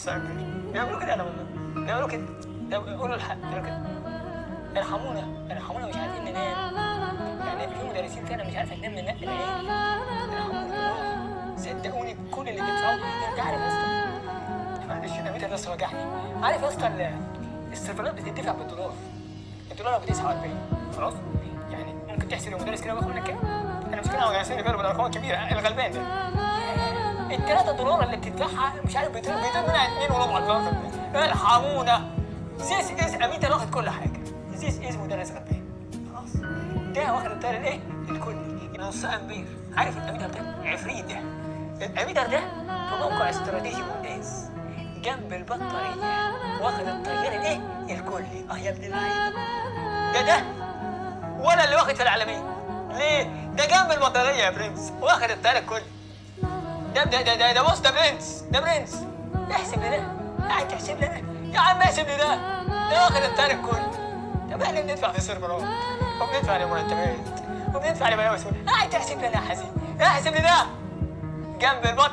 امبير. بيعملوا كده، انا والله بيعملوا كده. قولوا الحق، بيعملوا كده. ارحمونا ارحمونا، مش عارفين ننام. يعني في مدرسين فعلا مش عارفه تنام من نق العين. ارحمونا صدقوني بكل اللي بتدفعوه. انت عارف يا اسطى، معلش الاميتر بس وجعني. عارف يا اسطى السيرفرات بتدفع بالدولار، الدولار ب 49 خلاص. يعني ممكن تحسب المدرس كده وياخد منك كام؟ انا مش كده، مدرسين اللي بياخدوا بالارقام الكبيرة الغلبان ده. ال 3 دولار اللي بتدفعها مش عارف بيطير منها 2.25 دولار. ارحمونا. this is اميتر واخد كل حاجة. this is مدرس غلبان خلاص. ده واخد التيار الايه؟ الكلي نص امبير. عارف الاميتر ده عفريت. ده الاميتر ده في موقع استراتيجي ممتاز جنب البطارية، واخد التيار الايه؟ الكلي. اه يا ابن اللعيبة، ده ولا اللي واخد في العالمية. ليه؟ ده جنب البطارية يا برنس، واخد التيار الكلي. ده ده ده ده, ده بص، ده برنس، ده برنس. احسب لي ده، قاعد تحسب لي ده يا عم، احسب لي ده، ده واخد التيار الكلي. طب احنا بندفع في سيرفرات وبندفع لمرتبات وبندفع لبلاوي، قاعد تحسب لي انا يا حزين، احسب لي ده جنب البطارية.